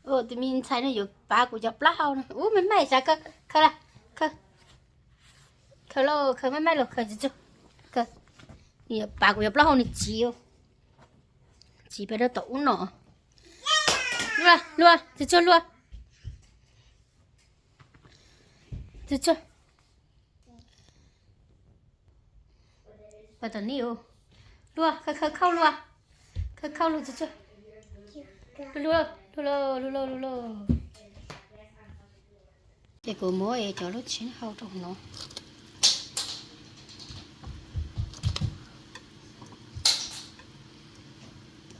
Tus me ntxhais no yuav pav kuv cov plaub hau no. Ub, me me sav, khaws, khaws lauj, khaws me me lauj, khaws tsuag tsuag, khaws. Nws yuav pav kuv cov plaub hau, nws tsiv, tsiv pem rau tom ub no. Luaj, luaj, tsuag tsuag, luaj, tsuag tsuag. Pas tom ni, luaj, khaws, khaws khauj luaj, khaws khauj luaj, tsuag tsuag, luaj, luaj, luaj, luaj, luaj. Ces kuv muab cov lub tsheb hau rau hauv no.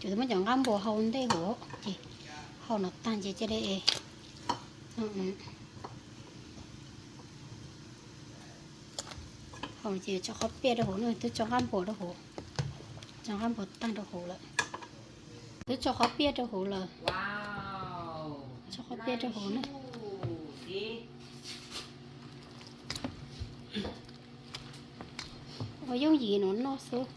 Kuv muab cov nqaj npua hau ntej hauv ces hau no tag ces cia li hau ces tso qhob piaj rau hauv na, twb tso nqaj npua rau hauv, tso nqaj npua tag rau hauv lawm, twb tso qhob piaj rau hauv lawm, tso qhob piaj rau hauv na. Ua yooj yim no noj xwb.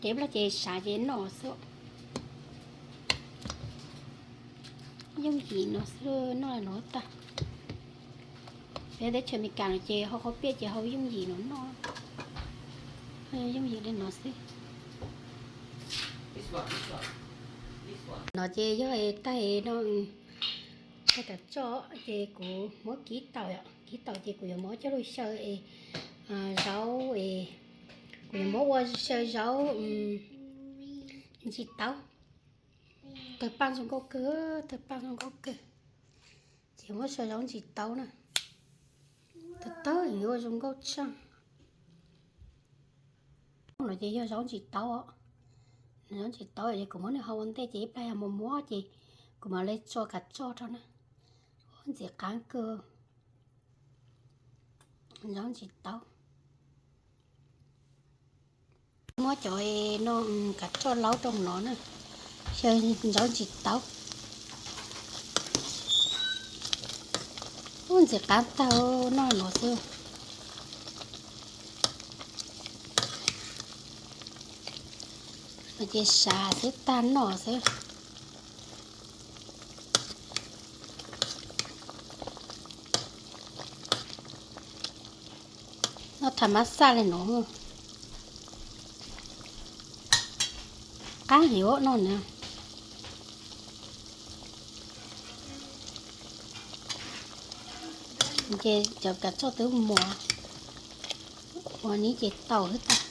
Ces plaub ces sav ces noj xwb. Yooj yim no xwb, noj no tag. Peb teb chaws Amelikas no ces hau qhob piaj ces hau yooj yim no noj, yooj yim li no xwb. No ces yog taig no, taig kav tsoj ces kuv muab kib taus, kib taus ces kuv yuav muab coj lug xyaw es zaub es, kuv yuav muab ua xyaw zaub ntsis taub. Tawg paj zoo nkauj kawg, tawg paj zoo nkauj kawg. Ces muab xyaw zaub ntsis taub na, tawg tawg ua zoo nkauj tshaj. No ces yog zaub ntsis taub, zaub ntsis taub ces kuv muab nws hau ua ntej ces ib plag yog muag muag ces kuv mam li tso kav tsoj rau na. Ntxim qab kawg. Zaub ntsis taub. Muab cov no kav tsoj laub rau no na, xyaw zaub ntsis taub. Ub, ntxim qab tag, noj no xwb. No ces sav xwb, tag noj xwb. Noj tham mab xaj li no, qab heev noj na. Ces cov kav tsoj twb muag, ua nib ces tau xwb tag.